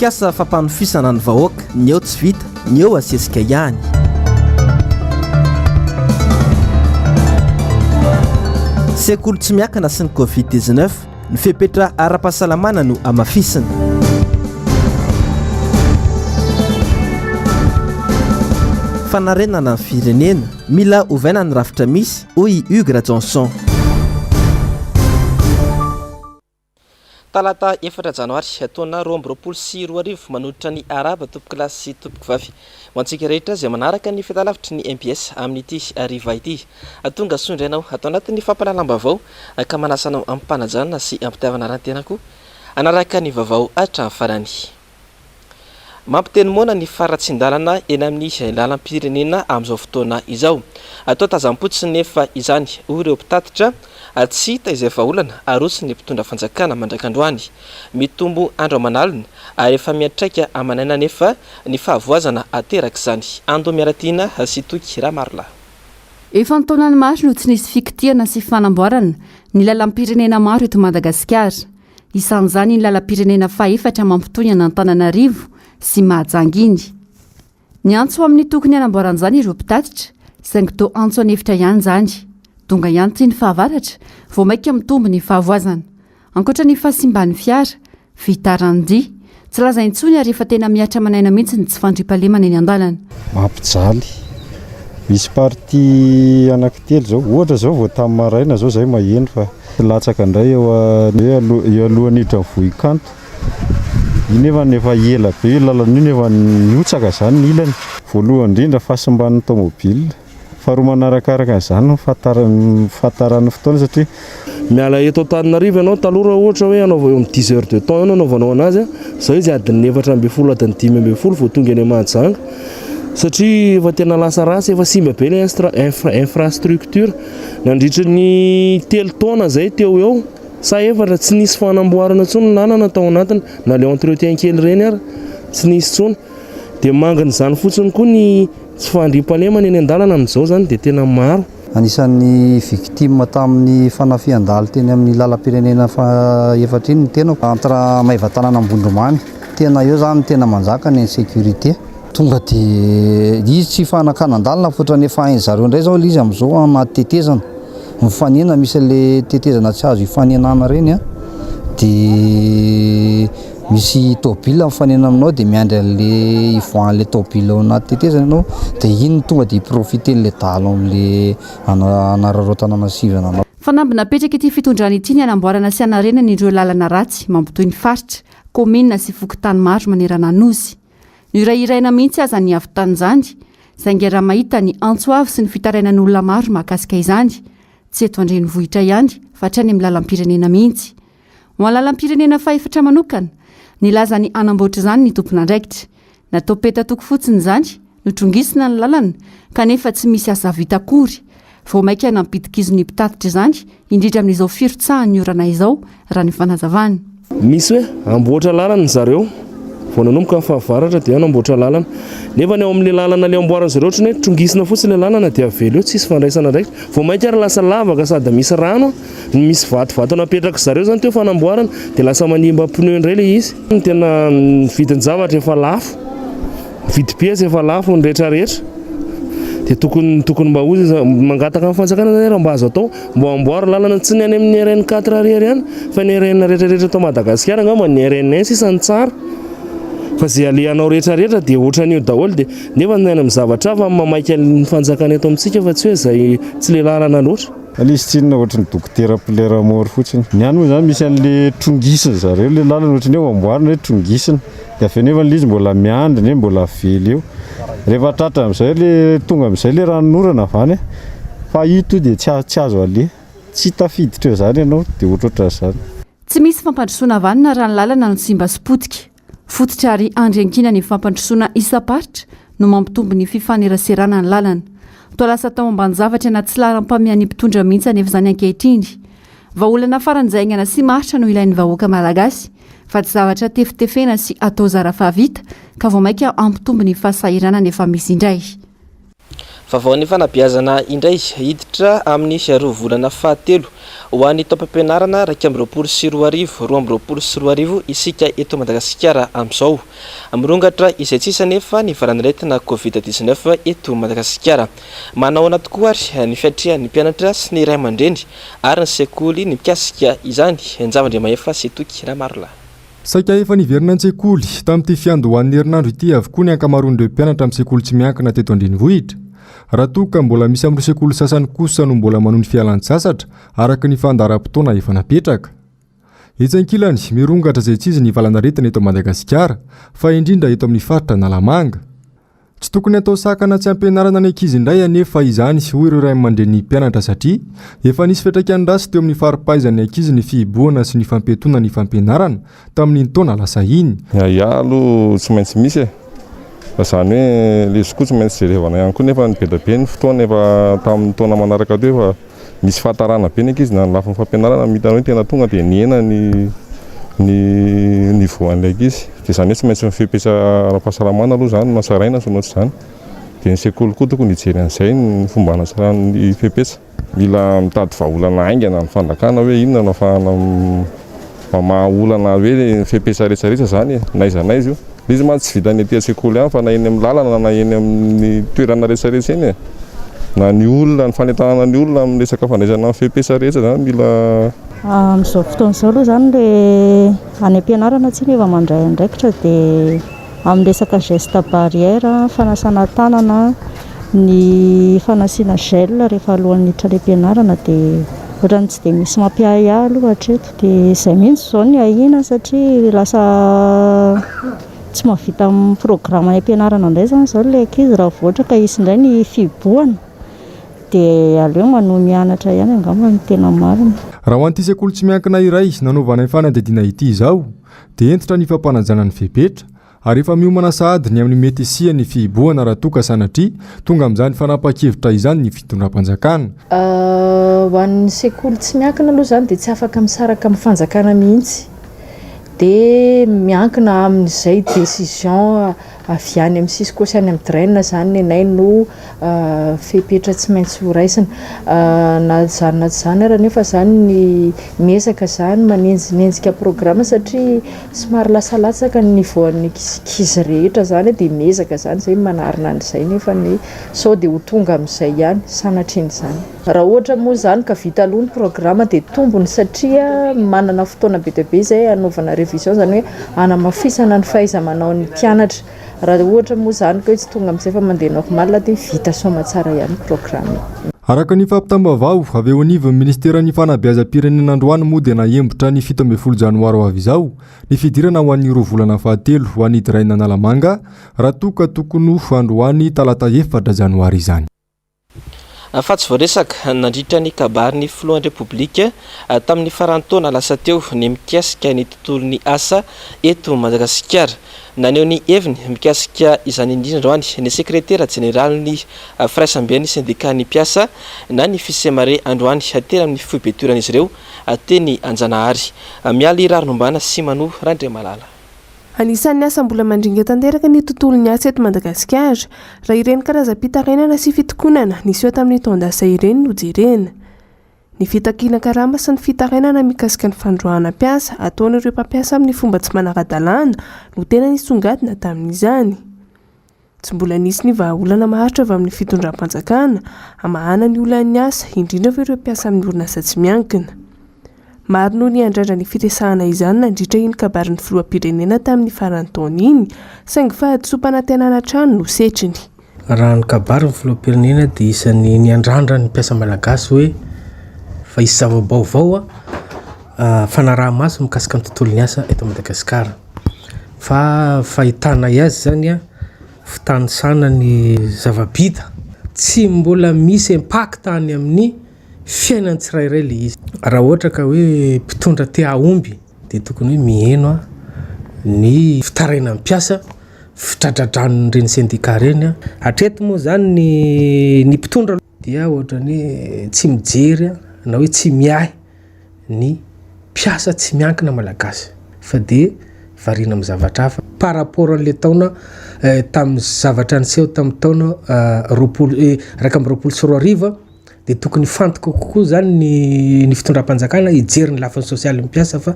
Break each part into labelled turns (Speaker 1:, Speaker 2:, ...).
Speaker 1: Tetikasa fampanofisana ny vahoaka, ny eo tsy vita, ny eo asesika ihany. Sekoly tsy miakina sy ny Covid 19, ny fepetra ara-pahasalamana no hamafisina. Fanarenana ny firenena, mila ovaina ny rafitra misy, hoy i Hugues Rajohnson.
Speaker 2: Talata efatra janoary taona 2022 manolotra ny arahaba tompokolahy sy tompokovavy ho antsika rehetra izay manaraka ny fahitalavitry ny mbs amin'ity hariva ity. Tonga soa indray ianao ato anatin'ny fampahalalam-baovao ka manasa anao amim-panajana sy am-pitiavana raha-tena koa hanaraka ny vaovao hatramin'ny farany. Mampiteny moana ny faharatsian-dalana eny amin'ny lalam-pirenena amin'izao fotoana izao. Atao tazam-potsiny nefa izany, hoy ireo mpitatitra, tsy hita izay vahaolana aroson'ny mpitondra fanjakana mandrak'androany. Mitombo andro aman'alina ary efa miantraika aman'aina anefa ny fahavoazana aterak'izany. Ando Miaratiana sy Toky Ramarolahy.
Speaker 3: Efa an-taonany maro no tsy nisy fikitihana sy fanamboarana ny lalam-pirenena maro eto Madagasikara. Isan'izany iny lalam-pirenena fahefatra mampitohy an'Antananarivo sy Mahajanga iny. Niantso amin'ny tokony hanamboarana izany ireo mpitatitra, saingy toa antso an'efitra ihany izany. Tonga ihany ity ny fahavaratra, vao mainka mitombo ny fahavoazana. Ankoatra ny fahasimban'ny fiara, fitaran-dia. Tsy laza intsony ary efa tena mihatra aman'aina mihitsy ny tsy fandriampahalemana eny an-dalana.
Speaker 4: Mampijaly. Misy partie anankitelo zao. Ohatra zao vao tamin'ny maraina zao zay maheno fa latsaka indray eo eo alohan'ny hiditra ny Vohikanto. Io nefa efa ela be io lalana io nefa nihotsaka zany ny ilany. Voalohany indrindra fahasimban'ny tomobile. Faharoa manarakaraka an'izany ny fahataran'ny fahataran'ny fotoana satria.
Speaker 5: Miala eto Antananarivo ianao, taloha raha ohatra hoe hanaova eo amin'ny dix heures de temps eo no hanaovanao anazy, izao izy adin'ny 14, adin'ny 15 vao tonga eny Mahajanga satria efa tena lasa ratsy, efa simba be ilay instra- infra- infrastructure. Nandritry ny telo taona izay teo ho eo sa efatra tsy nisy fanamboarana intsony ny lalana tao anatiny, na ilay entretien kely ireny ary tsy nisy intsony. Dia mangina izany fotsiny koa ny Tsy fahandriampahalemana eny an-dalana amin'izao izany dia tena maro.
Speaker 6: Anisan'ny victime tamin'ny fanafihan-dahalo teny amin'ny lalam-pirenena faha-efatra iny ny tenako, entre Maevatanana Ambondromamy. Tena eo izany no tena manjaka ny insécurité. Tonga dia izy tsy fanakanan-dalana fa ohatran'ny efa hain-dry zareo indray izao ilay izy amin'izao anaty tetezana. Mifanena, misy an'ilay tetezana tsy azo ifanenana ireny an, dia Misy tôbila mifanena aminao dia miandry an'le hivoahan'le tôbila ao anaty tetezana ianao dia iny no tonga dia hi-profiter-n'le dahalo amin'le hanararaotana hanasivana anao.
Speaker 3: Fanamby napetrak'ity fitondrana ity ny hanamboarana sy hanarenana ireo lalana ratsy mampitohy ny faritra, kaominina sy fokontany maro manerana ny Nosy. Nohirahiraina mihitsy aza ny havitan'izany, saingy raha mahita ny antso avo sy ny fitarainan'olona maro mahakasika izany, tsy eto an-drenivohitra ihany fa hatrany amin'ny lalam-pirenena mihitsy. Ho an'ny lalam-pirenena fahefatra manokana, nilaza ny hanamboatra izany ny tompon'andraikitra. Natao peta-toko fotsiny izany, notrongisina ny lalana, kanefa tsy misy asa vita akory. Vao mainka nampidi-kizo ny mpitatitra izany, indrindra amin'izao firotsahan'ny orana izao, raha ny fanazavany.
Speaker 5: Misy hoe hamboatra lalana zareo, vao nanomboka ny fahavaratra dia hanamboatra lalana. Nefa ny ao amin'ilay lalana ilay amboarin-dry zareo ohatran'ny hoe trongisina fotsiny ilay lalana dia avela eo, tsisy fandraisana andraikitra. Vao mainka ary lasa lavaka sady misy rano. Misy vatovato napetrak'i zareo zany teo fanamboarana dia lasa manimba pneu indray ilay izy. Ny tena ny vidin-javatra efa lafo, ny vidim-piesy efa lafo ny rehetra rehetra dia tokony tokony mba hozy mangataka amin'ny fanjakana zany raha mba azo atao mba amboaro lalana tsy ny any amin'ny RN 4 irery ihany fa ny RN rehetra rehetra eto Madagasikara angamba ny RN 1 sisa no tsara fa izay alehanao rehetra rehetra dia ohatran'io daholo dia nefa ny any amin'ny zavatra hafa mamaika ny fanjakana eto amintsika fa tsy hoe izay tsy le lalana loatra.
Speaker 4: Ilay izy tsinona ohatry ny dokotera pleura mort fotsiny. Ny any moa izany misy an'le trongisina zareo le lalana ohatry ny hoe amboarina hoe trongisina. Dia avy eo nefa ilay izy mbola miandry ne mbola avela eo. Rehefa tratra amin'izay le tonga amin'izay le ranonorana avy any fa io to dia tsy tsy azo aleha. Tsy tafiditra eo izany ianao dia ohatrohatran'izany.
Speaker 3: Tsy misy fampandrosoana vanona raha ny lalana no simba sy potika. Fototra ary andry iankinan'ny fampandrosoana isam-paritra no mampitombo ny fifaneraserana ny lalana. Toa lasa atao ambanin-javatra na tsy laharam-pahamehan'ny mpitondra mihitsy anefa izany ankehitriny. Vahaolana faran'izay haingana sy maharitra no ilain'ny vahoaka malagasy fa tsy zavatra tefitefena sy atao zara fahavita ka vao mainka hampitombo ny fahasahiranana efa misy indray.
Speaker 2: Vaovaon'ny fanabeazana indray, hiditra amin'ny roa volana fahatelo. Ho an'ny taom-pampianarana 2021 2022 isika eto Madagasikara amin'izao. Mirongatra izay tsy izy anefa ny valanaretina Covid 19 eto Madagasikara. Manahoana tokoa ary ny fiatrehan'ny mpianatra sy ny ray aman-dreny ary ny sekoly ny mikasika izany? Njava Andriamahefa sy Toky Ramarolahy.
Speaker 7: Saika efa niverina an-tsekoly tamin'ity fiandohan'ny herinandro ity avokoa ny ankamaroan'ireo mpianatra amin'ny sekoly tsy miankina teto an-drenivohitra. Raha toa ka mbola misy amin'ireo sekoly sasany kosa no mbola manohy ny fialan-tsasatra araka ny fandaharam-potoana efa napetraka. Etsy ankilany, mirongatra izay tsy izy ny valanaretina eto Madagasikara, fa indrindra eto amin'ny faritra Analamanga. Tsy tokony hatao sakana tsy hampianarana ny ankizy indray anefa izany, hoy ireo ray aman-drenin'ny mpianatra satria efa nisy fiantraikany ratsy teo amin'ny fari-pahaizan'ny ankizy ny fihibohana sy ny fampiatoana ny fampianarana tamin'iny taona lasa iny.
Speaker 8: Ny ahiahy aloha tsy maintsy misy e! Fa izany hoe ilay izy koa tsy maintsy jerevana ihany koa nefa be dia be ny fotoana efa tamin'ny taona manaraka teo efa misy fahatarana be ny ankizy na ny lafiny fampianarana no hitanao hoe tena tonga dia nihena ny ny niveau an'ilay ankizy. Dia izany hoe tsy maintsy ny fepetra ara-pahasalamana aloha izany no hatsaraina sy ny ohatr'izany. Dia ny sekoly koa tokony hijery an'izay ny fomba hanatsarany ny fepetra. Mila mitady vahaolana haingana ny fanjakana hoe inona no ahafahana mamaha olana hoe ny fepetra rehetra rehetra izany e, na aiza na aiza io. Ilay izy mantsy tsy vitan'ny aty an-tsekoly ihany fa na eny amin'ny lalana na eny amin'ny toerana rehetra rehetra eny e. Na ny olona, ny fanentanana ny olona amin'ny resaka fandraisana ny fepetra rehetra izany mila.
Speaker 9: Amin'izao fotoana izao aloha izany ilay any am-pianarana tsy efa mandray andraikitra dia amin'ny resaka geste barrière, fanasana tanana, ny fanasiana gel rehefa alohan'ny hiditra any am-pianarana dia ohatran'ny tsy dia misy mampiahiahy aloha hatreto. Dia izay mihitsy izao no ahiana satria lasa tsy mahavita amin'ny programme any am-pianarana indray izany izao ilay ankizy raha vao ohatra ka hisy indray ny fihibohana dia aleo manohy mianatra ihany angamba no tena marina.
Speaker 7: Raha ho an'ity sekoly tsy miankina iray nanaovanay fanadihadiana ity izao dia hentitra ny fampanajana ny fepetra ary efa miomana sahady ny amin'ny mety hisian'ny fihibohana raha toa ka sanatria tonga amin'izany fanapahan-kevitra izany ny fitondram-panjakana.
Speaker 10: Ho an'ny sekoly tsy miankina aloha izany dia tsy afaka misaraka amin'ny fanjakana mihitsy. Dia miankina amin'izay décision avy any amin'ny Cisco sy any amin'ny Drain izany ny anay no fepetra tsy maintsy ho raisina. Na izany na tsy izany ary anefa izany ny miezaka izany manenjinenjika programme satria Somary lasa latsaka ny niveau an'ny ankizy rehetra zany dia miezaka zany zay manarina an'izay nefa ny sao dia ho tonga amin'izay ihany sanatrian'izany. Raha ohatra moa zany ka vita aloha ny programme dia tombony satria manana fotoana be dia be izay hanaovana révision zany hoe hanamafisana ny fahaiza-manaon'ny mpianatra. Raha ohatra moa zany ka hoe tsy tonga amin'izay fa mandeha normal dia vita soamatsara ihany ny programme.
Speaker 7: Araka ny fampitam-baovao avy eo anivon'ny minisiteran'ny fanabeazam-pirenena androany moa dia nahembotra ny 17 janoary ho avy izao ny fidirana ho an'ny roa volana fahatelo ho an'ny Drain Analamanga raha toa ka tokony ho androany talata efatra janoary izany.
Speaker 2: Fa tsy voaresaka nandritra ny kabarin'ny filohan'ny Repoblika tamin'ny faran'ny taona lasa teo ny mikasika ny tontolon'ny asa eto Madagasikara. Naneho ny heviny mikasika izany indrindra androany ny sekretera jeneralin'ny firaisamben'ny sendikan'ny mpiasa na ny Fisemare androany teny amin'ny foibe toeran'izy ireo teny Anjanahary. Mialy Raharinombana sy Mano Randriamalala.
Speaker 11: Anisan'ny asa mbola mandringa tanteraka ny tontolon'ny asa eto Madagasikara, raha ireny karazam-pitarainana sy fitokonana niseho tamin'ny taon-dasa ireny no jerena. Ny fitakiana karama sy ny fitarainana mikasika ny fandroahana mpiasa ataon'ireo mpampiasa amin'ny fomba tsy manara-dalàna no tena nisongadina tamin'izany. Tsy mbola nisy ny vahaolana maharitra avy amin'ny fitondram-panjakana hamahana ny olan'ny asa, indrindra fa ireo mpiasa amin'ny orinasa tsy miankina. Maro no niandrandra ny firesahana izany nandritra iny kabarin'ny filoham-pirenena tamin'ny faran'ny taona iny, saingy fahadisoam-panantenana hatrany no setriny.
Speaker 12: Raha ny kabarin'ny filoham-pirenena dia isan'ny niandrandra ny mpiasa malagasy hoe fa hisy zava-baovao fanaraha-maso mikasika ny tontolon'ny asa eto Madagasikara. Fa fahitanay azy zany an, fitanisana ny zava-bita, tsy mbola misy impact any amin'ny fiainan'ny tsirairay le izy. Raha ohatra ka hoe mpitondra te hahomby dia tokony hoe miheno ny fitarainan'ny mpiasa, fidradradran'ireny sendika ireny. Hatreto moa zany ny ny mpitondra dia ohatran'ny hoe tsy mijery na hoe tsy miahy ny mpiasa tsy miankina malagasy fa dia variana amin'ny zavatra hafa par rapport an'ilay taona tamin'ny zavatra niseho tamin'ny taona 2021 dia. Dia tokony hifantoka kokoa izany ny ny fitondram-panjakana hijery ny lafiny sosialin'ny mpiasa fa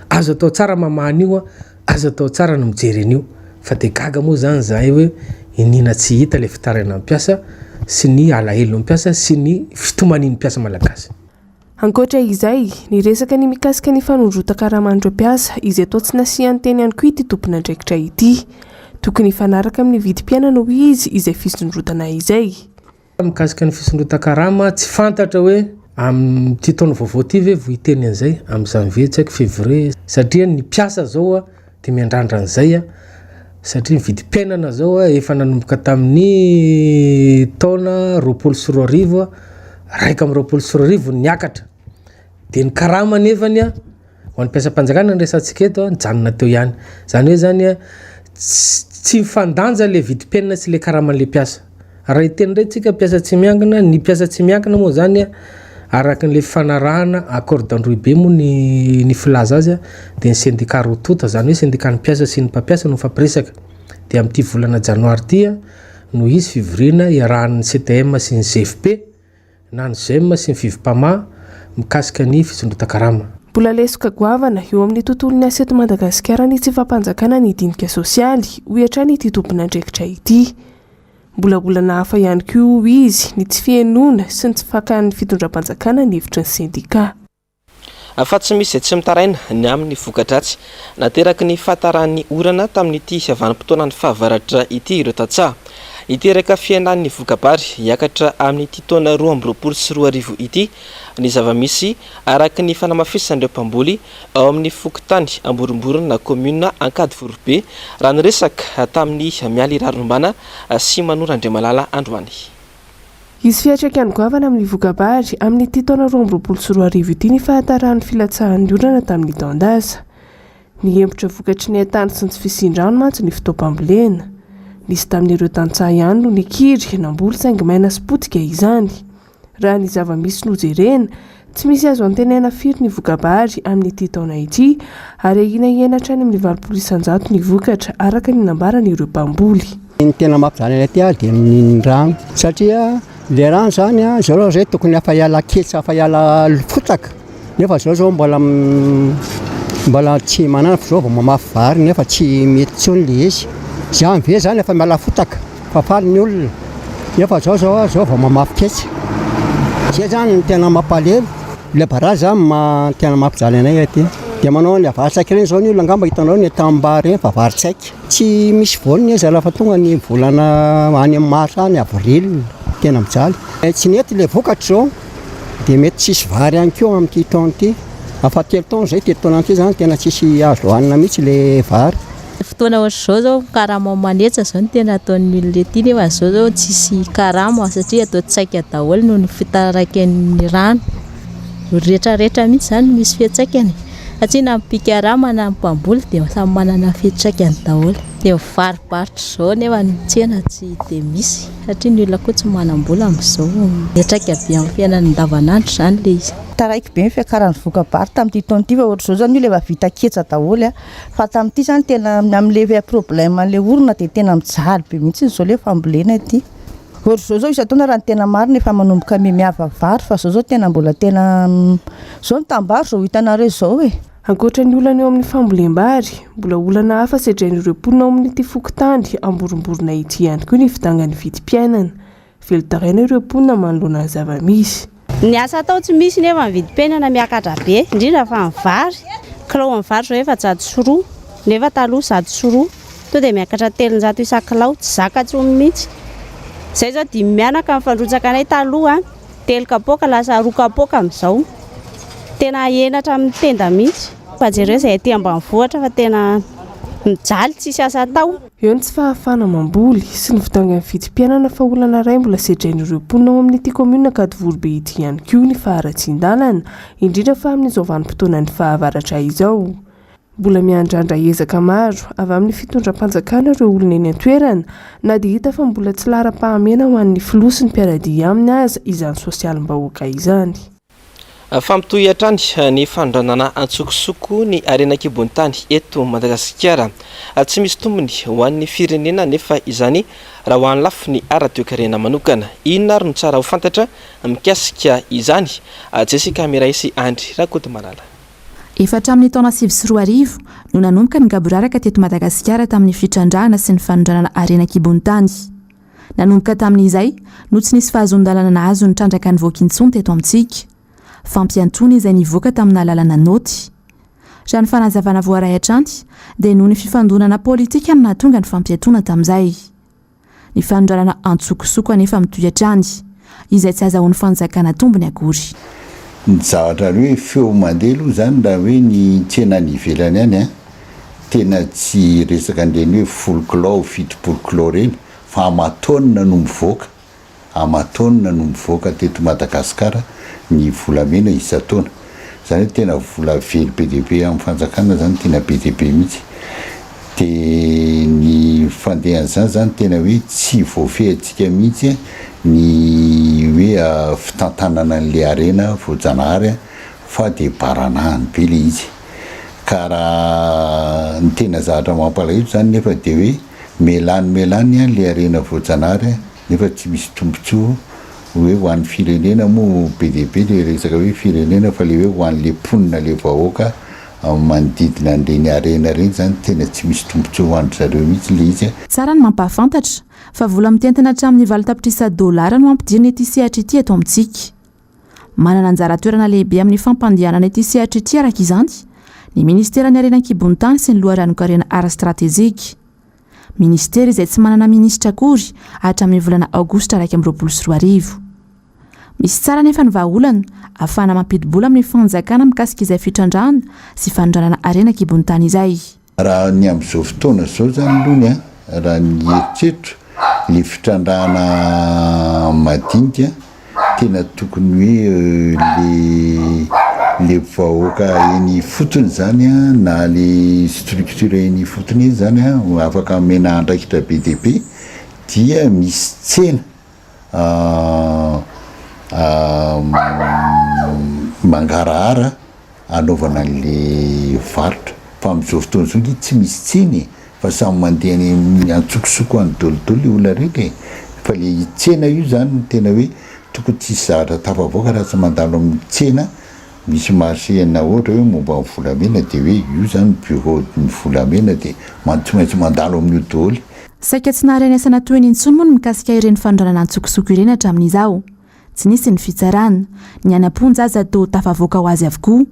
Speaker 12: azo atao tsara mamaha an'io, azo atao tsara ny mijery an'io. Fa dia gaga moa izany izahay hoe iniana tsy hita ilay fitarainan'ny mpiasa sy ny alahelon'ny mpiasa sy ny fitomanian'ny mpiasa malagasy.
Speaker 11: Ankoatra izay, niresaka ny mikasika ny fanondrotan-karaman'ireo mpiasa izay toa tsy nasian-teny ihany koa ity tompon'andraikitra ity. Tokony hifanaraka amin'ny vidim-piainana hoy izy izay fisondrotana izay.
Speaker 12: Mikasika ny fisondrotan-karama, tsy fantatra hoe amin'ity taona vaovao ity ve vao hiteny an'izay, amin'ny janvier tsy haiko février, satria ny mpiasa izao dia miandrandra an'izay satria ny vidim-piainana izao efa nanomboka tamin'ny taona 2020, 2021 no niakatra, dia ny karama anefany Ho an'ny mpiasam-panjakana ny resatsika eto, nijanona teo ihany. Izany hoe izany tsy mifandanja ilay vidim-piainana sy ilay karaman'ilay mpiasa. Raha hiteny indray tsika mpiasa tsy miankina, ny mpiasa tsy miankina moa izany araka an'ilay fifanarahana accord d'Androhibe moa ny ny filaza azy dia ny sendika roa tonta, izany hoe sendikan'ny mpiasa sy ny mpampiasa no mifampiresaka. Dia amin'ity volana janoary ity no hisy fivoriana iarahan'ny CTM sy ny GFP. na ny Gem sy ny Fivmpama mikasika ny fisondrotan-karama.
Speaker 11: Mbola lesoka goavana eo amin'ny tontolon'ny asa eto Madagasikara ny tsy fampanjakana ny dinika sosialy, hoy hatrany ity tompon'andraikitra ity. Mbola olana hafa ihany koa, hoy izy, ny tsy fihenoana sy ny tsy fakan'ny fitondram-panjakana ny hevitry ny sendikà.
Speaker 2: Fa tsy misy izay tsy mitaraina ny amin'ny voka-dratsy nateraky ny fahataran'ny orana tamin'ity vanim-potoanan'ny fahavaratra ity ireo tantsaha. Niteraka fihenan'ny voka-bary hiakatra amin'ity taona 2022 ity ny zava-misy araka ny fanamafisan'ireo mpamboly ao amin'ny fokontany Amboromborona kaominina Ankadivoribe raha niresaka tamin'i Mialy Rarinombana sy Mano Randriamalala androany.
Speaker 11: Hisy fiantraikany goavana amin'ny voka-bary amin'ity taona 2022 ity ny fahataran'ny filatsahan'ny orana tamin'ny taon-dasa. Nihemotra vokatry ny haintany sy ny tsy fisian-drano mantsy ny fotoam-pambolena. Nisy tamin'ireo tantsaha ihany no nikiry namboly saingy maina sy potika izany. Raha ny zava-misy no jerena, tsy misy azo antenaina firy ny voka-bary amin'ity taona ity ary ahiana hihena hatrany amin'ny 80% ny vokatra araka ny nambaran'ireo mpamboly.
Speaker 13: Ny tena mampijaly anay aty dia ny rano satria le rano zany a, zao aloha zay tokony afa hiala ketsa afa hiala fotaka nefa zao zao mbola mbola tsy manana fa zao vao mamafy vary nefa tsy mety intsony le izy, janvier zany efa miala fotaka. Fa faly ny olona nefa zao zao zao vao mamafy ketsa. Zay zany no tena mampalahelo, le barrage zany ma tena mampijaly anay aty. Dia manao an'le vary tsaika ireny zao ny olona angamba hitanao ny tanimbary ireny fa vary tsaika. Tsy misy voany izy raha fa tonga ny volana any amin'ny mars any, avril, tena mijaly. Tsy nety le vokatra zao dia mety tsisy vary ihany koa amin'ity taona ity. Afa telo taona zay, telo taona ity zany tena tsisy azo hohanina mihitsy le vary.
Speaker 14: Fotoana ohatr'izao zao karama manetsa zao no tena ataon'ny olona ety nefa zao zao tsisy karama satria atao tsaika daholo noho ny fitaraikan'ny rano. Retraretra mihitsy zany no misy fiantraikany satria na ny mpikarama na ny mpamboly dia samy manana ny fiantraikany daholo. Dia mivarobarotra izao nefa ny tsena tsy dia misy satria ny olona koa tsy manam-bola amin'izao. Miantraika be amin'ny fiainana andavanandro izany ilay izy.
Speaker 15: Taraiky be ny fiakaran'ny voka-bary tamin'ity taona ity fa ohatr'izao zany ny olona efa vita ketsa daholo Fa tamin'ity zany tena amin'le problème an'le orona dia tena mijaly be mihitsy zao le fambolena ity. Ohatr'izao zao isan-taona raha ny tena marina efa manomboka miha-miava vary fa zao zao tena mbola tena zao ny tanimbary zao hitanareo zao e.
Speaker 11: Ankoatra ny olana eo amin'ny fambolem-bary, mbola olana hafa sedrain'ireo mponina ao amin'ity fokontany Amboromborona ity ihany koa ny fidangan'ny vidim-piainana. Velon-taraina ireo mponina manoloana ny zava-misy.
Speaker 16: Ny asa atao tsy misy nefa ny vidim-piainana miakatra be, indrindra fa ny vary. Kilao amin'ny vary izao 402 nefa taloha 102. Tonga dia miakatra 300 isan-kilao, tsy zaka intsony mihitsy. Izay izao dimy mianaka nifandrotsaka anay taloha, telo kapoaka lasa roa kapoaka amin'izao. Tena henatra amin'ny tenda mihitsy. Fa jereo izay aty ambanivohitra fa tena mijaly tsisy asa atao.
Speaker 11: Eo ny tsy fahafahana mamboly sy ny fidangan'ny vidim-piainana fa olana iray mbola sedrain'ireo mponina ao amin'ity kaominina Ankadivoribe ity ihany koa ny faharatsian-dalana, indrindra fa amin'izao vanim-potoanan'ny fahavaratra izao. Mbola miandrandra ezaka maro avy amin'ny fitondram-panjakana ireo olona eny an-toerana na dia hita fa mbola tsy laharam-pahamehana ho an'ny filoha sy ny mpiara-dia aminy aza izany sosialim-bahoaka izany.
Speaker 2: Fa mitohy hatrany ny fanondranana antsokosoko ny harena an-kibon'ny tany eto Madagasikara. Tsy misy tombony ho an'ny firenena anefa izany raha ho an'ny lafiny ara-toekarena manokana. Inona ary no tsara ho fantatra mikasika izany? Jessica Miray sy Andry Rakotomalala.
Speaker 17: Efa hatramin'ny taona 2009 no nanomboka ny gaboraraka teto Madagasikara tamin'ny fitrandrahana sy ny fanondranana harena an-kibon'ny tany. Nanomboka tamin'izay no tsy nisy fahazoan-dalana nahazo nitrandraka ny voky intsony teto amintsika. Fampiantoana izay nivoaka tamina alalana naoty. Raha ny fanazavana voaray hatrany dia noho ny fifandonana politika no nahatonga ny fampiatoana tamin'izay. Ny fanondranana antsokosoko anefa mitohy hatrany, izay tsy azahoan'ny fanjakana tombony akory.
Speaker 18: Ny zavatra hoe feo mandeha aloha izany raha hoe ny tsena any ivelany any an, Tena tsy resaka an'ireny hoe folo kilao, 70 kilao ireny fa aman-taonina no mivoaka, aman-taonina no mivoaka teto Madagasikara ny volamena isan-taona. Izany hoe tena vola very be dia be amin'ny fanjakana izany, tena be dia be mihitsy. Dia ny fandehan'izany izany tena hoe tsy voafehintsika mihitsy ny hoe fitantanana an'ilay harena voajanahary fa dia baranahiny be ilay izy. Ka raha ny tena zavatra mampalahelo zany nefa dia hoe melany melany an le harena voajanahary nefa tsy misy tombotsoa hoe ho an'ny firenena moa be dia be le resaka hoe firenena fa le hoe ho an'le mponina le vahoaka manodidina an'ireny harena ireny zany tena tsy misy tombotsoa ho an-dry zareo mihitsy le izy.
Speaker 17: Tsara ny mampahafantatra fa vola mitentina hatramin'ny valo tapitrisa dolara no ampidirina ity sehatra ity eto amintsika. Manana anjara toerana lehibe amin'ny fampandehanana ity sehatra ity araka izany ny minisiteran'ny harena an-kibon'ny tany sy ny loharanon-karena ara-stratejika. Minisitera izay tsy manana minisitra akory hatramin'ny volana aogositra 2021. Misy tsara anefa ny vahaolana ahafahana mampidi-bola amin'ny fanjakana mikasika izay fitrandrahana sy fanondranana harena an-kibon'ny tany izay.
Speaker 18: Raha ny amin'izao fotoana izao izany aloha an, raha ny eritreritro, ilay fitrandrahana madinika tena tokony hoe le le vahoaka eny ifotony izany an, na le structure eny ifotony eny izany an, afaka omena andraikitra be dia be dia misy tsena mangarahara anaovana an'le varotra fa amin'izao fotoana izao nge tsy misy tsena e fa samy mandeha any amin'ny antsokosoko any daholo le olona rehetra e fa le tsena io zany no tena hoe tokony tsisy zavatra tafavoaka raha tsy mandalo amin'ny tsena misy marché na ohatra hoe momba ny volamena de hoe io zany bureau ny volamena de tsy maintsy mandalo amin'io daholo.
Speaker 17: Saika tsy naharenesana tohiny intsony moa ny mikasika ireny fanondranana antsokosoko ireny hatramin'izao. Tsy nisy ny fitsarana. Ny any am-ponja aza toa tafavoaka ho azy avokoa.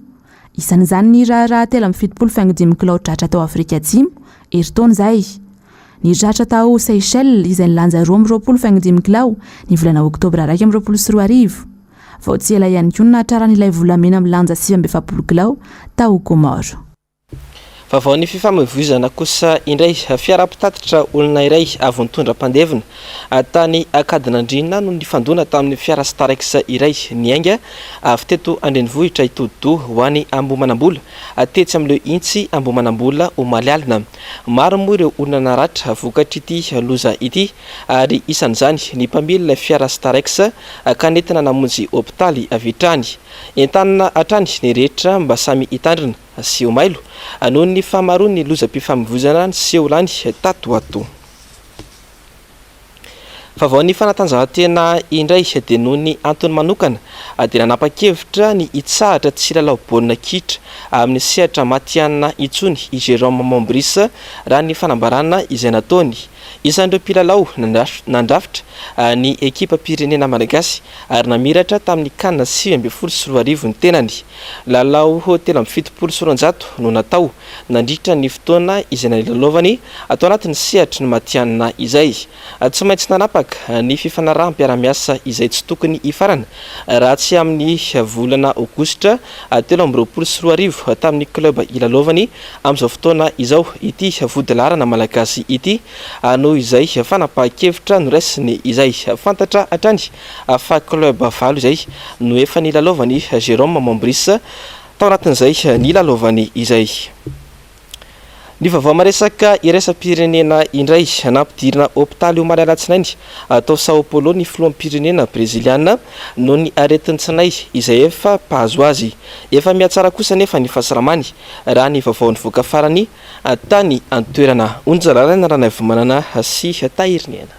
Speaker 17: Isan'izany ny raharaha 73 faingo dimy kilao tratra tao Afrika Atsimo, herintaona izay. Ny tratra tao Seychelles izay nilanja 22 faingo dimy kilao ny volana oktobra 2021. Vao tsy ela ihany koa no nahatrarana ilay volamena milanja 49 kilao tao Comores.
Speaker 2: Vaovaon'ny fifamoivoizana kosa indray, fiara mpitatitra olona iray avy nitondra mpandevina tany Ankadinandriana no nifandona tamin'ny fiara Starex iray niainga avy teto an-drenivohitra hitodi-doha ho any Ambohimanambola tetsy amin'ireo Hintsy Ambohimanambola omaly alina. Maro moa ireo olona naratra vokatr'ity loza ity ary isan'izany ny mpamily ilay fiara Starex ka nentina namonjy hopitaly avy hatrany. Entanina hatrany ny rehetra mba samy hitandrina sy ho mailo noho ny fahamaroan'ny lozam-pifamoivoizana niseho lany tato ho ato. Vaovao ny fanatanjahantena indray dia noho ny antony manokana dia nanapa-kevitra ny hitsahatra tsy hilalao baolina kitra amin'ny sehatra matihanina intsony i Jérôme Mombris raha ny fanambarana izay nataony. Isan'ireo mpilalao nandrafitra ny ekipam-pirenena malagasy ary namiratra tamin'ny Can 2019 ny tenany. Lalao 273 no natao nandritra ny fotoana izay nilalaovany ato anatin'ny sehatry ny matihanina izay. Tsy maintsy nanapaka ny fifanaraham-piarahamiasa izay tsy tokony hifarana raha tsy amin'ny volana aogositra 2023 tamin'ny club ilalaovany amin'izao fotoana izao ity vodilaharana malagasy ity noho izay fanapahan-kevitra noraisiny izay. Fantatra hatrany fa club valo izay no efa nilalaovan'i Jérôme Mombris tao anatin'izay nilalaovany izay. Ny vaovao maresaka iraisam-pirenena indray, nampidirina hopitaly omaly alatsinainy tao Sao Paulo ny filoham-pirenena breziliana noho ny aretin-tsinay izay efa mpahazo azy. Efa mihatsara kosa anefa ny fahasalamany raha ny vaovao nivoaka farany tany an-toerana. Onja Lalaina Ranaivomanana sy Tahiriniaina.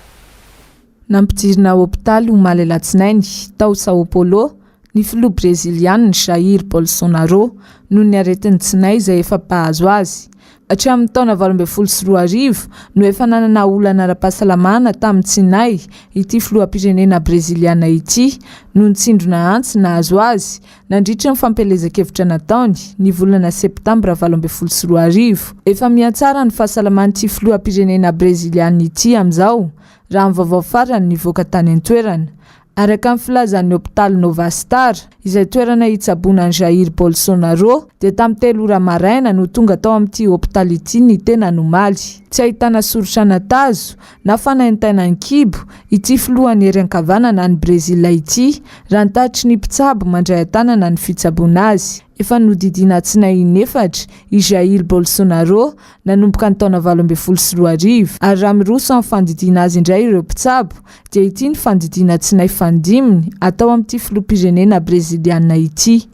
Speaker 19: Nampidirina hopitaly omaly alatsinainy, tao Sao Paulo, ny filoha brezilianina Jair Bolsonaro, noho ny aretin'ny tsinay izay efa mpahazo azy. Hatramin'ny taona 2018 no efa nanana olana ara-pahasalamana tamin'ny tsinay ity filoham-pirenena breziliana ity, noho ny tsindrona antsy nahazo azy nandritra ny fampielezan-kevitra nataony, ny volana septambra 2018. Efa mihatsara ny fahasalaman'ity filoham-pirenena breziliana ity amin'izao, raha ny vaovao farany nivoaka tany an-toerana. Araka ny filazan'ny hopitaly Nova Star, izay toerana hitsaboana an'i Jair Bolsonaro, dia tamin'ny telo ora maraina no tonga tao amin'ity hopitaly ity ny tenany omaly. Tsy ahitana soritra na tazo, na fanaintainan'ny kibo, ity filohan'ny hery ankavanana any Brezila ity, raha ny tatitry ny mpitsabo mandray an-tanana ny fitsaboana azy. Efa nodidiana tsinay in'efatra i Jair Bolsonaro nanomboka ny taona 2018, ary raha miroso amin'ny fandidiana azy indray ireo mpitsabo, dia ity ny fandidiana tsinay fanindiminy atao amin'ity filoham-pirenena breziliana ity.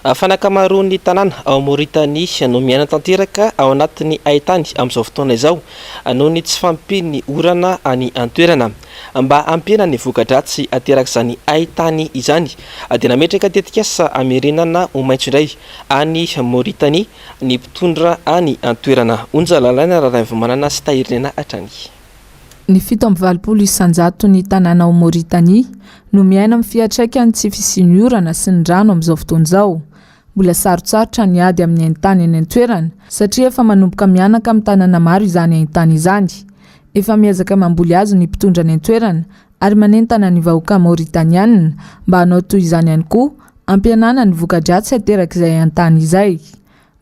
Speaker 2: Fa ny ankamaroan'ny tanàna ao Mauritanie no miaina tanteraka ao anatin'ny haintany amin'izao fotoana izao noho ny tsy fahampian'ny orana any an-toerana. Mba hampihena ny voka-dratsy aterak'izany haintany izany dia nametraka tetikasa hamerenana ho maitso indray any Mauritanie ny mpitondra any an-toerana. Onja Lalaina Raraivomanana sy Tahirinena hatrany.
Speaker 19: Ny 87 isanjaton'ny tanàna ao Maoritania no miaina amin'ny fiantraikan'ny tsy fisian'ny orana sy ny rano amin'izao fotoana izao. Mbola sarotsarotra ny ady amin'ny haintany any an-toerana satria efa manomboka mihanaka amin'ny tanàna maro izany haintany izany. Efa miezaka mamboly hazo ny mpitondra any an-toerana ary manentana ny vahoaka maoritanianina mba hanao toy izany ihany koa hampihenana ny voka-dratsy aterak'izay haintany izay.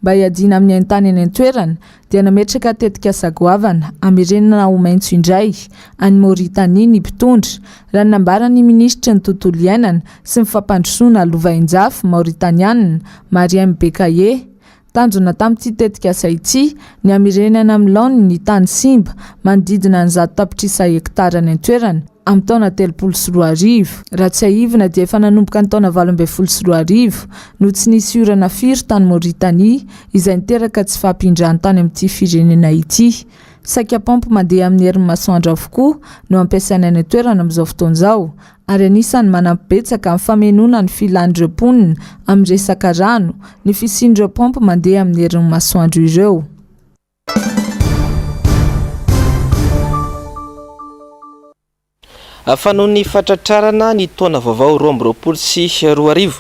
Speaker 19: Mba hiadiana amin'ny haintany any an-toerana dia nametraka tetikasa goavana hamerenana ho maitso indray an'i Maoritania ny mpitondra, raha ny nambaran'ny minisitry ny tontolo iainana sy ny fampandrosoana lovainjafy maoritanianina, Mariem Bekaye. Tanjona tamin'ity tetikasa ity ny hamerenana amin'ny laoniny ny tany simba manodidina ny 100 tapitrisa hektara any an-toerana amin'ny taona 2030. Raha tsiahivina dia efa nanomboka ny taona 2018 no tsy nisy orana firy tany Maoritania izay niteraka tsy fahampian-drano tany amin'ity firenena ity. Saika paompy mandeha amin'ny herin'ny masoandro avokoa no ampiasaina any an-toerana amin'izao fotoana izao ary anisan'ny manampy betsaka amin'ny famenoana ny filan'ireo mponina amin'ny resaka rano ny fisian'ireo paompy mandeha amin'ny herin'ny masoandro ireo.
Speaker 2: Fa noho ny fatratrarana ny taona vaovao 2022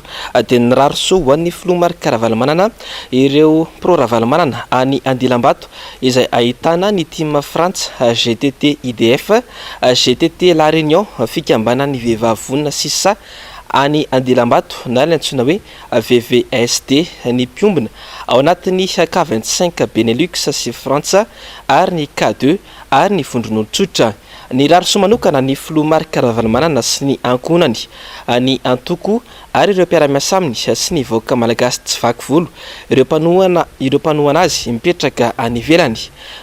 Speaker 2: dia nirary soa ho an'ny filoha Marc Ravalomanana ireo pro Ravalomanana any Andilambato izay ahitana ny Team Frantsa, gtt IDF, gtt La Réunion, fikambanan'ny vehivavy vonona sy sa any Andilambato na ilay antsoina hoe VVSD, ny mpiombona ao anatin'ny K 25 Benelux sy Frantsa ary ny K deux ary ny vondron'olon-tsotra. Nirary soa manokana ny filoha Marc Ravalomanana sy ny ankohonany, ny antoko ary ireo mpiara-miasa aminy sy ny vahoaka malagasy tsy vaky volo, ireo mpanohana ireo mpanohana azy mipetraka any ivelany.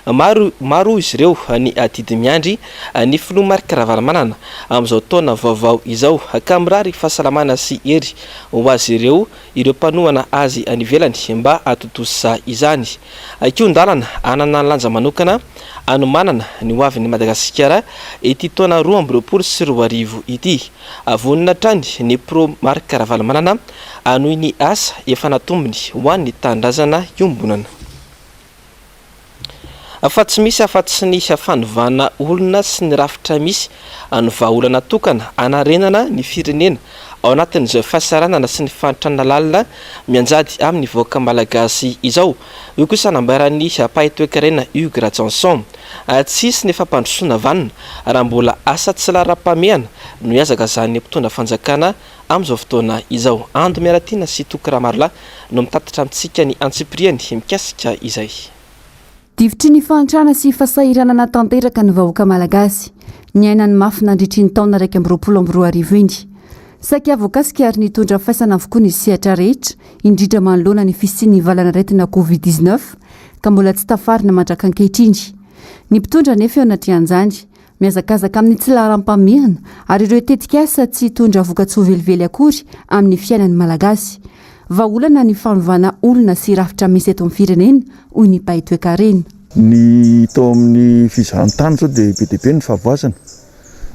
Speaker 2: Maro maro hoy izy ireo ny adidy miandry ny filoha Marc Ravalomanana amin'izao taona vaovao izao ka mirary fahasalamana sy hery ho azy ireo ireo mpanohana azy any ivelany mba hahatontosa izany. Kihon-dalana hanana lanja manokana hanomanana ny hoavin'i Madagasikara ity taona 2022 ity. Vonona hatrany ny Pro Marc Ravalomanana hanohy ny asa efa natombony ho an'ny tanindrazana iombonana. Fa tsy misy afa-tsy ny fanovana olona sy ny rafitra misy no vahaolana tokana hanarenana ny firenena ao anatin'izao fahasahiranana sy ny fahantrana lalina mianjady amin'ny vahoaka malagasy izao, hoy kosa nambaran'ny mpahay toekarena Hugues Rajaonson. Tsy hisy ny fampandrosoana vanona raha mbola asa tsy laharam-pahamehana no ihazakazahan'ny mpitondra fanjakana amin'izao fotoana izao. Ando Miaratiana sy Toky Ramarolahy no mitatitra amintsika ny antsipiriany mikasika izay.
Speaker 3: Difotry ny fahantrana sy fahasahiranana tanteraka ny vahoaka malagasy. Niaina ny mafy nandritry iny taona 2021 iny. Saika voakasika ary nitondra faisana avokoa ny sehatra rehetra, indrindra manoloana ny fisian'ny valanaretina Covid 19. ka mbola tsy tafarina mandraka ankehitriny. Ny mpitondra anefa eo anatrehan'izany, mihazakazaka amin'ny tsy laharam-pahamehana ary ireo tetikasa tsy hitondra vokatsoa velively akory amin'ny fiainan'ny Malagasy. Vahaolana ny fanovana olona sy rafitra misy eto amin'ny firenena, hoy ny mpahay toekarena.
Speaker 20: Ny tao amin'ny fizahantany izao dia be dia be ny fahavoazana.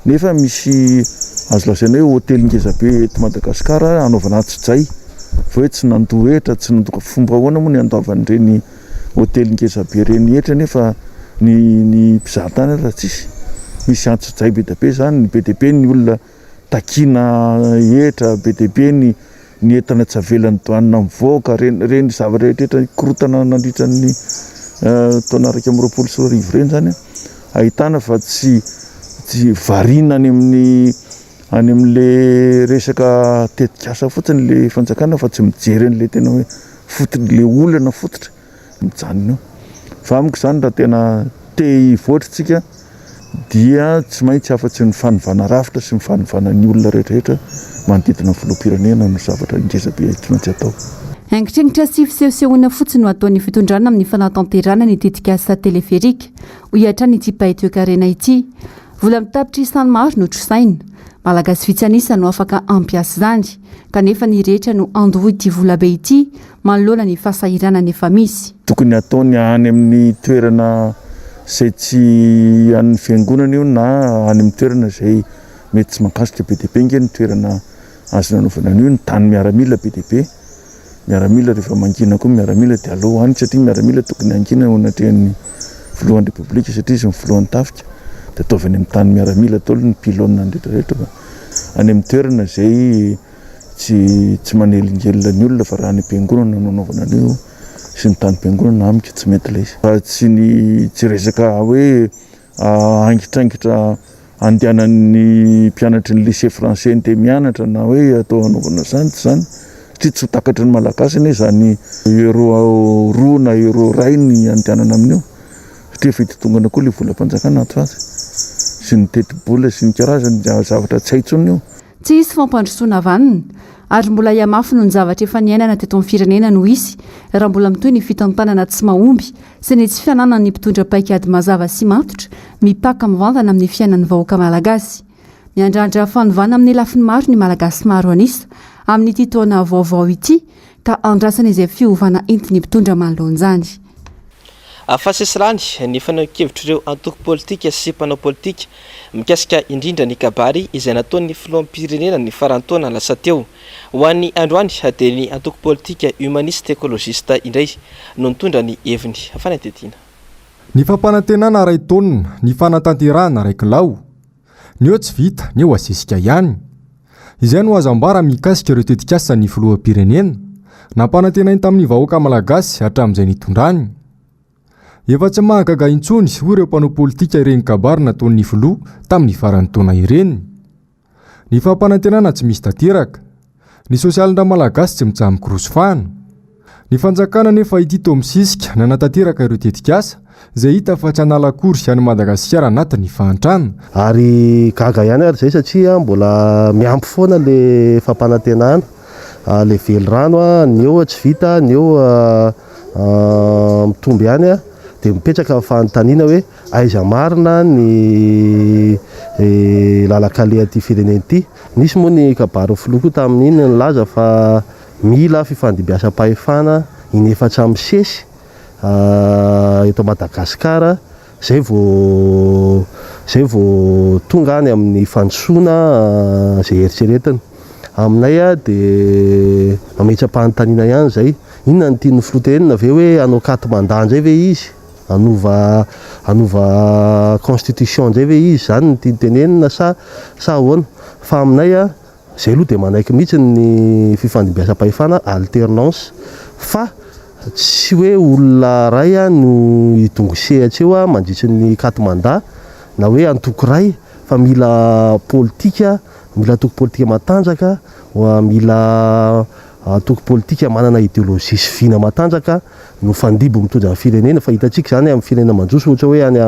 Speaker 20: Nefa misy azo lazaina hoe hotely ngeza be eto Madagasikara anaovana antsojay fa hoe tsy nandoa hetra, tsy nandoa fomba ahoana moa ny handoavan'ireny hotely ngeza be ireny hetra nefa ny ny mpizahatany aza tsisy. Misy antsojay be dia be izany, be dia be ny olona takiana hetra, be dia be ny ny entana tsy avelan'ny douane mivoaka, ireny ireny zavatra rehetra rehetra korontana nandritra ny taona 2021 ireny izany an, ahitana fa tsy tsy variana any amin'ny any amin'le resaka tetikasa fotsiny le fanjakana fa tsy mijery an'le tena hoe fotony le olana fototra. mijanona eo. Fa amiko izany raha tena te hivoatra isika dia tsy maintsy afa-tsy ny fanovana rafitra sy ny fanovana ny olona rehetrarehetra manodidina ny filoham-pirenena no zavatra ngeza be tsy maintsy atao.
Speaker 3: Haingitraingitra sy fisehosehoana fotsiny no ataon'ny fitondrana amin'ny fanatanterahana ny tetikasa teleferika, hoy hatrany ity mpahay toekarena ity. Vola an-tapitrisany maro no trosaina. Malagasy vitsy an'isa no afaka hampiasa izany. Kanefa ny rehetra no handoa ity volabe ity manoloana ny fahasahiranana efa misy.
Speaker 20: Tokony hataony any amin'ny toerana izay tsy an'ny fiangonana io na any amin'ny toerana izay mety tsy mahakasika be dia be ange ny toerana azo nanaovana an'io, ny tany miaramila be dia be. Miaramila rehefa mangina koa miaramila dia aleo any satria miaramila tokony hangina eo anatrehan'ny filohan'ny repoblika satria izy no filohan'ny tafika dia ataovy any amin'ny tany miaramila daholo ny pylône ny rehetra rehetra fa any amin'ny toerana izay tsy tsy manelingelina ny olona fa raha any am-piangonana no anaovana an'io sy ny tanim-piangonana amiko tsy mety ilay izy fa tsy ny tsy resaka hoe Haingitraingitra andehanan'ny mpianatry ny lycée français ndeha mianatra na hoe atao hanaovana izany tsy izany satria tsy ho takatry ny malagasy anie izany euro roa na euro iray ny andehanana amin'io satria efa hitotongana koa ilay volam-panjakana ato ho ato sy ny tetibola sy ny karazany zavatra tsy hay intsony io.
Speaker 3: Tsy hisy fampandrosoana vanona ary mbola hihamafy noho ny zavatra efa niainana teto amin'ny firenena no hisy raha mbola mitohy ny fitantanana tsy mahomby sy ny tsy fananan'ny mpitondra paikady mazava sy matotra mipaka mivantana amin'ny fiainan'ny vahoaka malagasy. Miandrandra fanovana amin'ny lafiny maro ny Malagasy maro an'isa amin'ity taona vaovao ity ka andrasana izay fiovana entin'ny mpitondra manoloana izany.
Speaker 2: Fahasesilany ny fanehoan-kevitr'ireo antoko politika sy mpanao politika mikasika indrindra ny kabary izay nataon'ny filoham-pirenena ny faran'ny taona lasa teo. Ho an'ny androany dia ny antoko politika Humaniste Ecologiste indray no nitondra ny heviny. Fanadihadiana.
Speaker 7: Ny fampanantenana iray taonina, ny fanatanterahana iray kilao. Ny eo tsy vita, ny eo asesika ihany. Izay no azo ambara mikasika ireo tetikasan'ny filoham-pirenena, nampanantenainy tamin'ny vahoaka malagasy hatramin'izay nitondrany. Efa tsy mahagaga intsony, hoy ireo mpanao politika ireny kabary nataon'ny filoha tamin'ny faran'ny taona ireny. Ny fampanantenana tsy misy tanteraka. Ny sosialin-dRamalagasy tsy mitsaha-mikorosy fahana. Ny fanjakana anefa ity toa misisika nanatanteraka ireo tetikasa izay hita fa tsy hanala akory an'i Madagasikara anatin'ny fahantrana.
Speaker 21: Ary gaga ihany ary izay satria mbola miampy foana le fampanantenana, le velirano, ny eo tsy vita, ny eo mitombo ihany, dia mipetraka ny fanontaniana hoe aiza marina ny lalan-kalehan'ity firenena ity? Nisy moa ny kabarin'ny filoha koa tamin'iny nilaza fa mila fifandimbiasam-pahefana in'efatra misesy eto Madagasikara izay vao izay vao tonga any amin'ny fandrosoana izay eritreretina. Aminay dia mametra-panontaniana ihany izay, inona no tian'ny filoha tenenina ve hoe hanao quatre mandat indray ve izy? Hanova hanova constitution indray ve izy izany no tiany tenenina sa sa ahoana? Fa aminay izay aloha dia manaiky mihitsy ny fifandimbiasam-pahefana, alternance, fa tsy hoe olona iray no hidongy sehatra eo mandritry ny quatre mandats na hoe antoko iray fa mila politika, mila antoko politika matanjaka, mila antoko politika manana ideolojia sy vina matanjaka no fandimby mitondra ny firenena fa hitantsika izany amin'ny firenena mandroso ohatra hoe any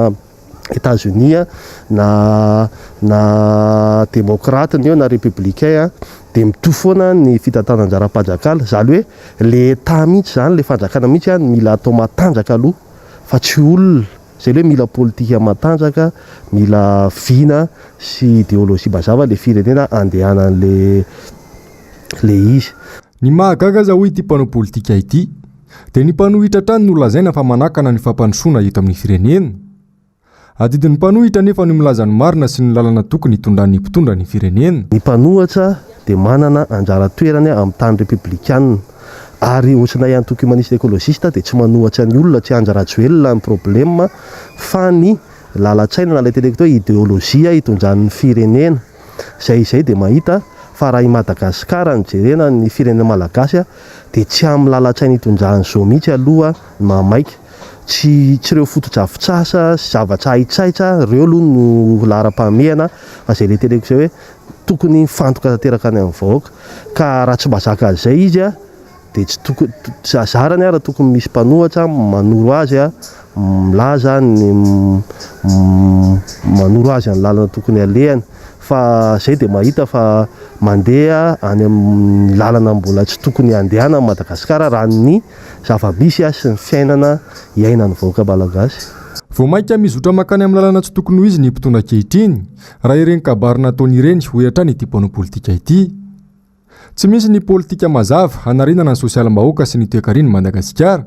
Speaker 21: Etats-Unis na na demokraty ny eo na républicain dia mitohy foana ny fitantanan-draharaham-panjakana, izany hoe le Etat mihitsy izany, le fanjakana mihitsy no mila atao matanjaka aloha. fa tsy olona. Zay le hoe mila politika matanjaka, mila vina sy ideolojia mazava le firenena andehanan'le le izy.
Speaker 7: Ny mahagaga aza hoy ity mpanao politika ity dia ny mpanohitra hatrany no lazaina fa manakana ny fampandrosoana eto amin'ny firenena. Adidin'ny mpanohitra anefa ny milaza ny marina sy ny lalana tokony hitondran'ny mpitondra ny firenena.
Speaker 21: Ny mpanohatra dia manana anjara toerany amin'ny tany repoblikanina. Ary ohatranay antoko humaniste ecologiste dia tsy manohatra ny olona, tsy Andry Rajoelina ny problème fa ny lalan-tsaina na ilay teneniko teo hoe ideolojia hitondran'ny firenena. Izay izay dia mahita fa raha i Madagasikara no jerena ny firenena malagasy dia tsy amin'ny lalan-tsaina hitondran'izao mihitsy aloha ny mahamaika. Tsy tsy ireo fotodrafitrasa sy zavatra haitraitra ireo aloha no laharam-pahamehana fa izay ilay teneniko izay hoe tokony mifantoka tanteraka any amin'ny vahoaka ka raha tsy mahazaka an'izay izy dia tsy tokony zarany ara tokony misy mpanohatra manoro azy milaza ny manoro azy ny lalana tokony alehany fa zay dia mahita fa mandeha any amin'ny lalana mbola tsy tokony handehanan'i Madagasikara raha ny zava-misy sy ny fiainana iainan'ny vahoaka malagasy.
Speaker 7: Vao mainka mizotra mankany amin'ny lalana tsy tokony ho izy ny mpitondra ankehitriny, raha ireny kabary nataony ireny, hoy hatrany ity mpanao politika ity. Tsy misy ny politika mazava hanarenana ny sosialim-bahoaka sy ny toekaren'i Madagasikara.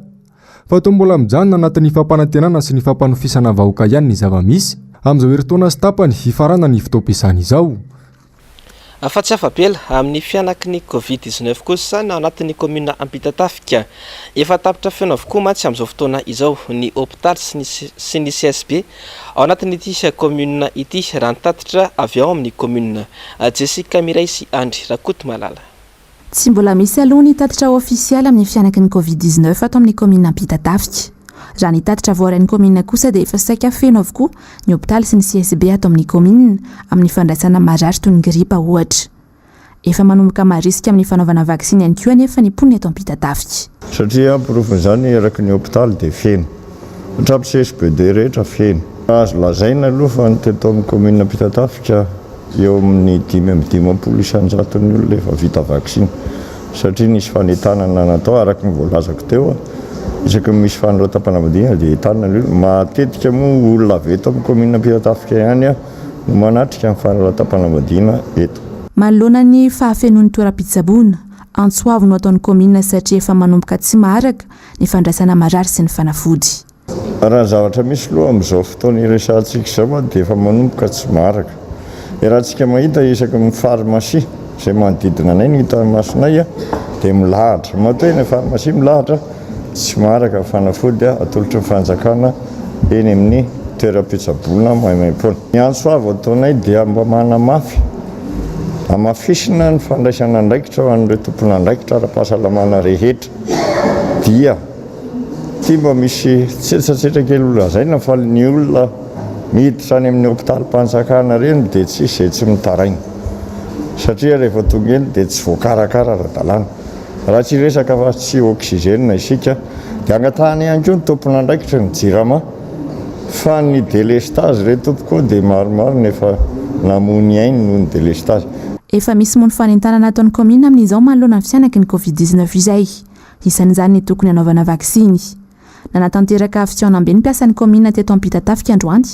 Speaker 7: Fa toa mbola mijanona anatin'ny fampanantenana sy ny fampanofisana vahoaka ihany ny zava-misy, amin'izao herintaona sy tapany hifaranan'ny fotoam-piasana izao.
Speaker 2: Fa tsy afa-bela amin'ny fihanaky ny Covid 19 kosa ny ao anatin'ny kaominina Ampitatafika. Efa tapitra feno avokoa mantsy amin'izao fotoana izao ny hopitaly sy ny sy ny CSB ao anatin'ity kaominina ity, raha ny tatitra avy ao amin'ny kaominina. Jessica Mireille sy Andry Rakotomalala.
Speaker 17: Tsy mbola misy aloha ny tatitra ofisialy amin'ny fihanaky ny Covid 19 ato amin'ny kaominina Ampitatafika. Raha ny tatitra voarain'ny kaominina kosa dia efa saika feno avokoa ny hopitaly sy ny CSB ato amin'ny kaominina amin'ny fandraisana marary toy ny gripa ohatra. Efa manomboka marisika amin'ny fanaovana vaksiny ihany koa anefa ny mponina eto Ampitatafika.
Speaker 1: Satria porofon'izany eraky ny hopitaly dia feno. Hatramin'ny CSBD rehetra feno. Azo lazaina aloha fa ny teto amin'ny kaominina Ampitatafika eo amin'ny 55 isan-jaton'ny olona efa vita vaksiny satria nisy fanentanana natao araka ny voalazako teo, isaky ny misy fanoratam-panambadiana dia entanina ny olona, matetika moa olona avy eto amin'ny kaominina Ampitatafika ihany no manatrika ny fanoratam-panambadiana eto.
Speaker 17: Manoloana ny fahafenoan'ny toeram-pitsaboana, antso avo no ataon'ny kaominina satria efa manomboka tsy maharaka ny fandraisana marary sy ny fanafody.
Speaker 1: Raha ny zavatra misy aloha amin'izao fotoana iresahantsika izao dia efa manomboka tsy maharaka. Iarahantsika mahita isaky ny pharmacie izay manodidina anay no hitan'ny masonay dia milahatra. Matoa eny amin'ny pharmacie milahatra, tsy maharaka ny fanafody atolotry ny fanjakana eny amin'ny toeram-pitsaboana maimaimpoana. Ny antso avo ataonay dia mba manamafy, hamafisina ny fandraisana andraikitra ho an'ireo tompon'andraikitra ara-pahasalamana rehetra dia. Tsy mba misy tsetsatsetra kely ho lazaina fa ny olona miditra any amin'ny hopitalim-panjakana ireny dia tsisy izay tsy mitaraina satria rehefa tonga eny dia tsy voakarakara ara-dalàna. Raha tsy hiresaka afa tsy oxygène isika dia angatahana ihany koa ny tompon'andraikitry ny jirama fa ny délestage re tompoko dia maromaro ny efa namoy ny ainy noho ny délestage.
Speaker 17: Efa misy moa ny fanentanana ataon'ny kaominina amin'izao manoloana ny fihanaky ny Covid 19 izay. Isan'izany ny tokony hanaovana vaksiny. Nanatanteraka fihaonambe ny mpiasan'ny kaominina teto Ampitatafika androany.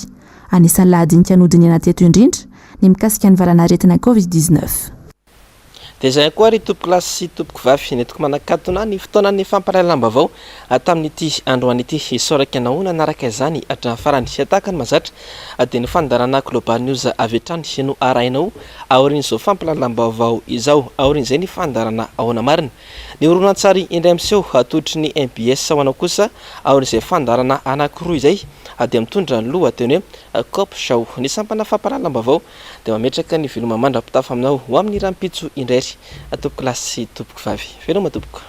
Speaker 17: Anisan'ny lahadinika nodinihana teto indrindra ny mikasika ny valanaretina Covid 19.
Speaker 2: Dia izay ihany koa ry tompokolahy sy tompokovavy nentiko manakatona ny fotoanan'ny fampahalalam-baovao tamin'ity androany ity. Isaorako anao nanaraka izany hatramin'ny farany. Tahaka ny mahazatra dia ny fandaharana Global News avy hatrany no arahinao aorian'izao fampahalalam-baovao izao. Aorian'izay ny fandaharana Ahoana Marina. Ny horonantsary indray miseho atolotry ny mbs ho anao kosa aorian'izay fandaharana anankiroa izay dia mitondra ny lohateny hoe Cop Show. Ny sampana fampahalalam-baovao dia mametraka ny veloma mandra-pitafa aminao ho amin'ny rahampitso indray ry tompokolahy sy tompokovavy. Veloma tompoko.